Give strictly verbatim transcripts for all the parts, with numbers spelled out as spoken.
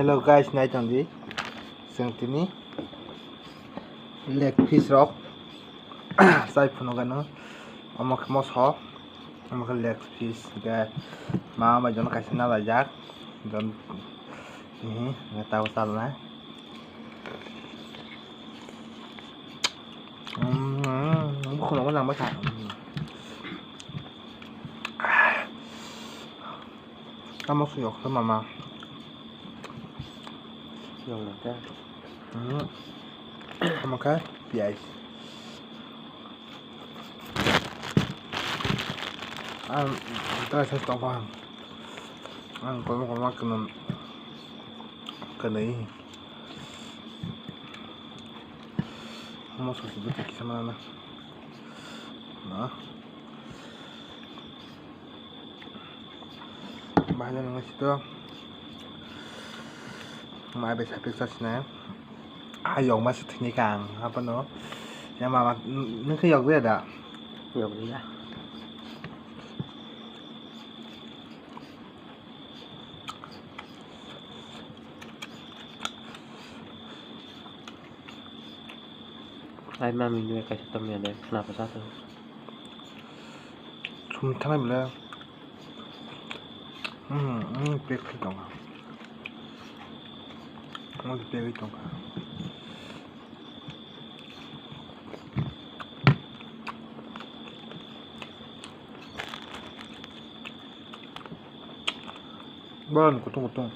Hello guys, nai tong di. Chwng tini leg piece rok chai phunuk ano. Omo khe moso, omo khe leg piece, hwnkhe mama bai jono kaisa nalaijak. Jon, hihi, hwnkhe tabuk chalnai. Mm, mm, bukhunogo nang bwkha. Mm. Tamo suyok khe mama. Suyok nang khe. Mhm. Tamo khe piyaj. Ang try khe tongkha. Ang kolom kolom kwnwi. Kwnwi. Moso se bwtwi kisa mana na. Na. Bahai nang sito. Ma be sapik sa sina. Ayok ma se thini kang. Apa no? Ya mama, nung khe yok de da? Yok de da. Ai mami nui kaisa tongmani khna bwsa tong. Sum thanai bwle. Hmm, hmm, pek khe tong. Mo pek khe tong. Bon, kutung kutung.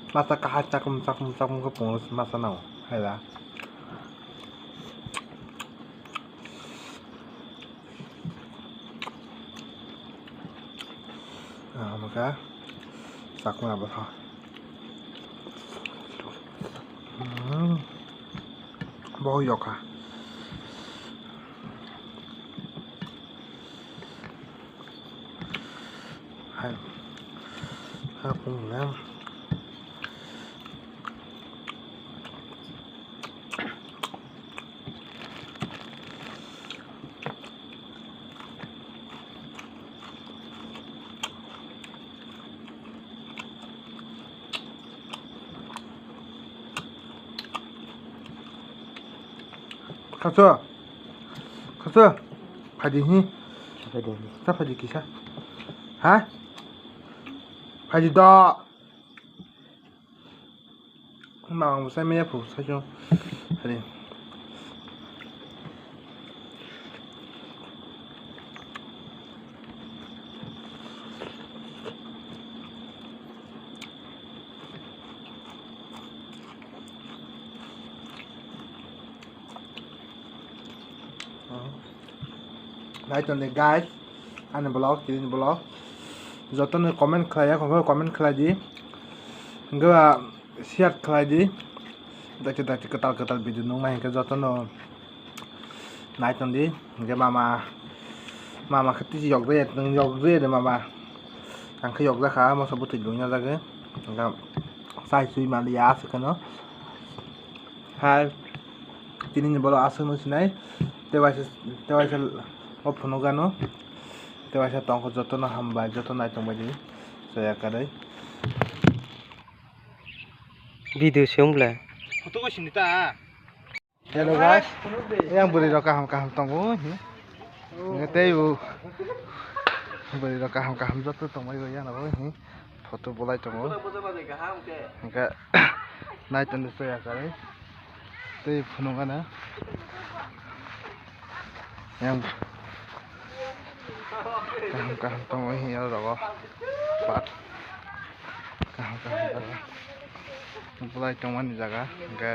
Masa kahar chakung chakung chakung khe pungo masa nao hai da. Ah, maka chakung abo tha. Hmm. Bo yokha. Hai. Ha pung na. Khaso. Khaso. Phaidi hi. Phaidi hi. Sa phaidi kisa. Ha? Phaidi do. Ma ang bwsai maya phu sai chwng. Hari. Nai tong di guys, ani vlog, tini vlog. Jotono comment khlai ya, comment khlai di. Hwnkhe ba share khlai di. Dakti dakti kwtal kwtal video nuknai hwnkhe jotono nai tong di. Hwnkhe mama, mama khe tisi yok de, yok de mama. Ang khe yok jakha, moso bwtwi lungya jagwi. Hwnkhe chai chui maliya aswk kheno. Hai, tini ni borok aswk no sinai, tewaisa, tewaisa o phunuk gano, tewaisa tongkho jotono hambai, joto nai tongbai di, soya kwrwi. Video se wng bwle. Photo ko sini ta. Hello guys, yang bwrwi rok kaham kaham tongo, hi. Nge tei bo bwrwi rok kaham kaham joto tongbai bo yang bo, hi. Photo bolai tongo. Hwnkhe nai tongdi soya kwrwi. Tei phunukgana. Yang kaham kaham tongo hiya rogo. Pat. Kaham kaham jaga. Bolai tongmani jaga. Hwnkhe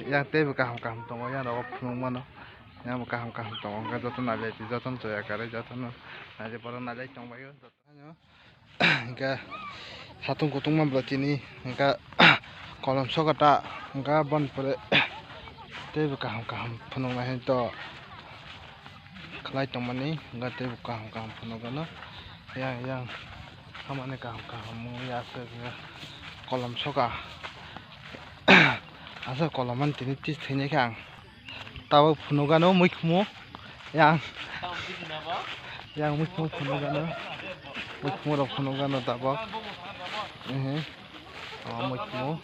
yang teibo kaham kaham tongo yang rogo phunukmano. Yang bo kaham kaham tongo. Hwnkhe joto nailai di, joto soya kwrwi, joto no nailai borok nailai tongbaio. Hingke satung kutung ma bwla tini hingke kolom sokota hingke boni pore teibo kaham kaham phunuknai hai to khlai tongmani hingke teibo kaham kaham phunukgano yang yang hamani kaham kaham wngya aswk hingke kolom soka Asa koloman tini tis thwinaikha ang. Tabok phunukgano muikhumu. Yang. Yang muikhumu phunukgano. Muikhumu rok phunukgano tabok. Ehe. O muikhumu.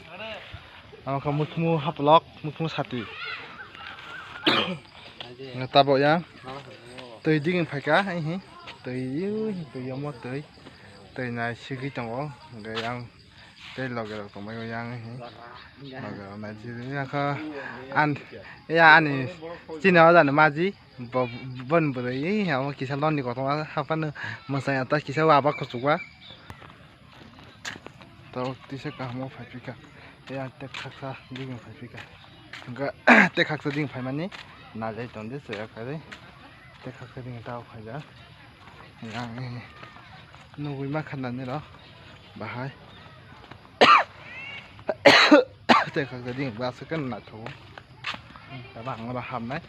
Amo kha muikhumu haplok, muikhumu sati. Nga tabok yang. Twi digi phaikha, ehe. Twi, twi omo twi. Twi nai sigwi tongo. Hwnkhe yang. Tei loge rok tongmani yang he. Loge rok nai jili ya kha. An, ya ani chini o jani maji. Bo, bon bwrwi he amo kisa lon ni kotorma haphano mwsai ata kisa waba kuchukma. Tabok tisa kaham o phaiphika. Ya tek khaksa digi phaiphika. Hwnkhe tek khaksa digi phaimani najai tongdi chaya kharwi. Tek khaksa digi tabok phaijak. Yang nugwi mankha nani rok bahai. Tei kha ding bwswk khe naithogo. Tabang oro habnai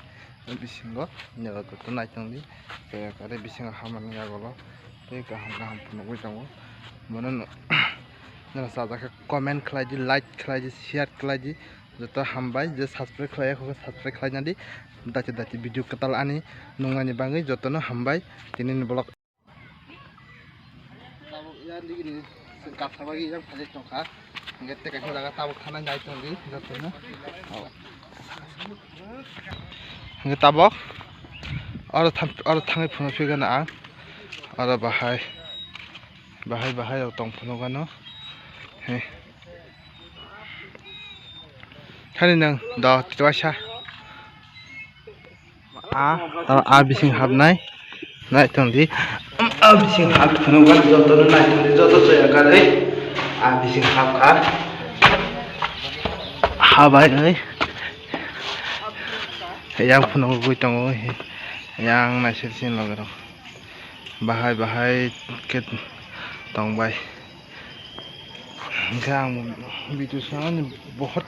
bisingo nini rok joto naitongdi. Tei kare bisingo habmani yago tei kaham kaham phunugwi tongo. Bono no sajak khe comment khlaidi, like khlaidi, share khlaidi. Joto hambai je subscribe khlaiya kho subscribe khlainadi. Dachi dachi video kwtal ani nungnani bagwi jotono hambai. Tini ni vlog. Tabuk yang digi ni, chwng kasa bagwi yang phai tongkha. Hingke tei kaisa jaga tabuk thana nai tongdi, jotono. Hingke tabuk, oro tham, oro thangwi phunukphikgwno ang. Oro bahai, bahai, bahai rok tong phunukgwno. He. Hani nang do titwaisa. A, tamo a bising habnai. Nai tongdi. A bising hab phunukgwno jotono nai tongdi, joto chaya kharwi. A bising habkha. Habai oi. Yang phunugwi tongo. Yang naisir sin loge rok. Bahai bahai khe tongbai. Hingke ang video swnamani bohot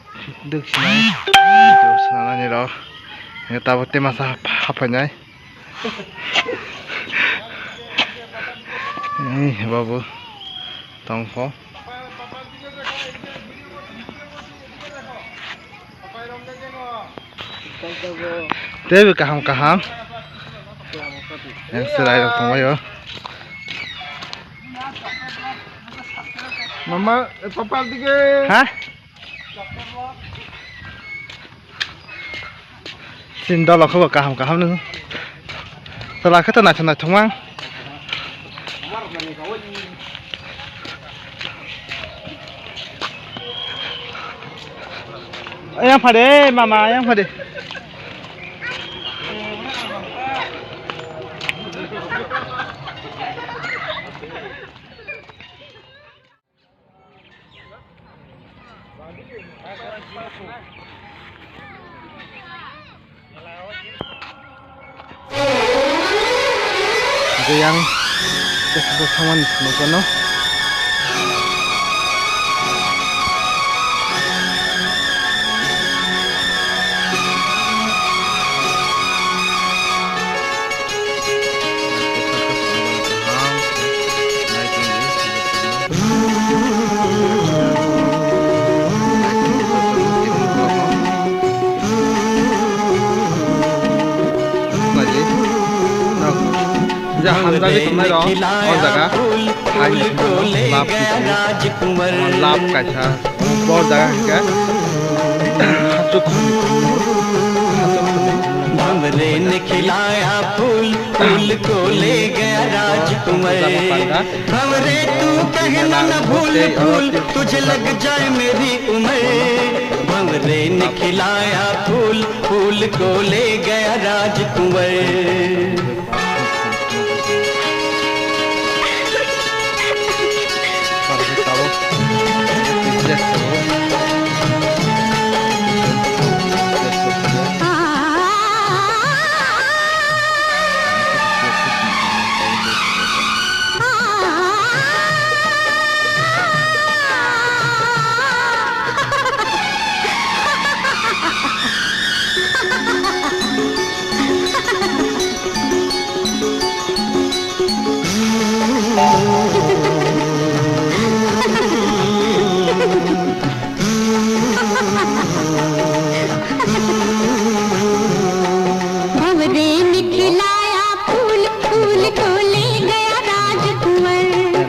duk sinai. Video swnamani rok. Hingke tabuk tei masa hap-, haphainai. Ei, babu. Tongkho. Tei bo kaham kaham. Yang serai rok tongbaio. Mama, eh, papa dige. Ha? Sin dolo khe bo kaham kaham no. Tola khe to naithok naithok mang. Ayang phade mama, ayang phade. Yang bwskango thangmani phunukgwno. Ja hamjagwi tongnai rok o jaga hai love kaisa. Bo jaga hwnkhe hasuk khumni khumni, hasuk khumni khumni. भंवरे ने खिलाया फूल, फूल को ले गया राजकुंवर। भंवरे तू पहना न भूल फूल, तुझे लग जाए मेरी उम्र। भंवरे ने खिलाया फूल, फूल को ले गया राजकुंवर।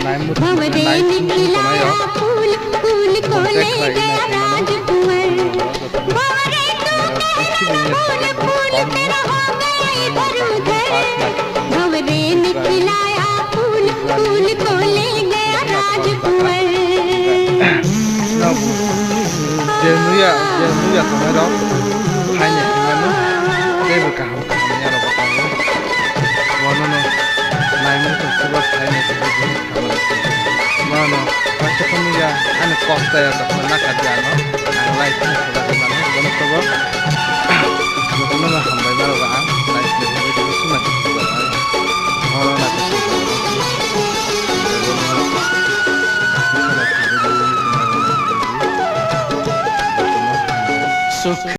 Nai muthung nai muthung tongnai rok. Contact khlai nai phimano. Nai rok jotono. Nai rok akhibo wngya thangwi kok no. Nai rok kaham no pass nai. Tripura ni, Tripura ni, Tripura ni contact khlai nai. Nok je nuya, je nuya tongnai rok. Phainai phimano. Teibo kaham. Hamya rok bo tongo. Bono no naimung tong subar phainai tongwi buini khamani. Bono kaisa phunukya ani kok chaya tongma naka di ano. Ang like phano khlai mano. Bono sobo jotono no hambai ma rwgo ang like ni video sima khe subar ai. Bono naka subar. Suk.